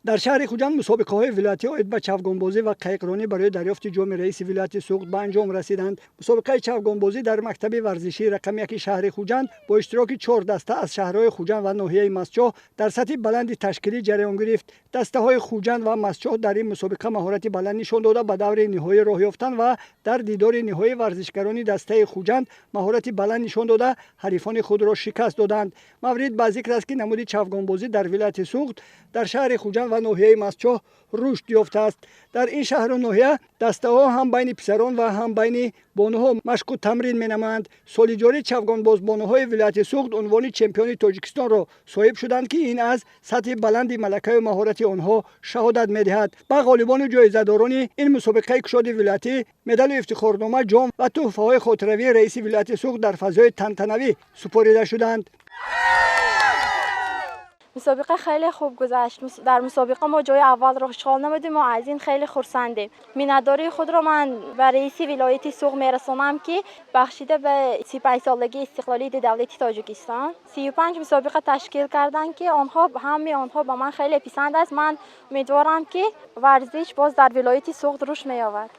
Дар шаҳри Хуҷанд мусобиқаҳои вилоятӣ оид ба чавгонбозӣ ва қайиқронӣ барои дарёфти ҷоми раиси вилояти Суғд ба анҷом расиданд. Мусобиқаи чавгонбозӣ дар мактаби варзишии рақами 1 шаҳри Хуҷанд бо иштироки чор даста аз шаҳрҳои Хуҷанд ва ноҳияи Мастчоҳ дар сатҳи баланди ташкилӣ ҷараён гирифт. Дастаҳои Хуҷанд ва Мастчоҳ дар ин мусобиқа маҳорати баланд нишон дода, ба даври ниҳоӣ роҳ ёфтанд ва дар дидори ниҳоӣ варзишгарони дастаи Хуҷанд маҳорати баланд нишон дода, ҳарифони худро шикаст доданд. Маврид ба зикр аст, ки намуди чавгонбозӣ дар вилояти Суғд, дар шаҳри Хуҷанд ва ноҳияи Мастчоҳ рушд ёфтааст. Дар ин шаҳру ноҳия дастаҳо ҳам байни писарон ва ҳам байни бонуҳо машқу тамрин менамоянд. Соли ҷорӣ чавгонбозбонуҳои вилояти Суғд унвони чемпиони Тоҷикистонро соҳиб шуданд, ки ин аз сатҳи баланди малакаю маҳорати онҳо шаҳодат медиҳад. Ба ғолибону ҷоизадорони ин мусобиқаи кушоди вилоятӣ медалу ифтихорнома, ҷом ва тӯҳфаҳои хотиравии раиси вилояти Суғд дар фазои тантанавӣ супорида шуданд. Мусобиқа хеле хуб гузашт. Дар мусобиқа мо ҷои аввалро ишғол намудем. Мо аз ин хеле хурсандем. Миннатдории худро ман ба раиси вилояти Суғд мерасонам, ки бахшида ба 35-солагии истиқлолияти давлати Тоҷикистон 35 мусобиқа ташкил карданд, ки онҳо ҳамаи онҳо ба ман хеле писанд аст. Ман умедворам, ки варзиш боз дар вилояти Суғд рушд меёбад.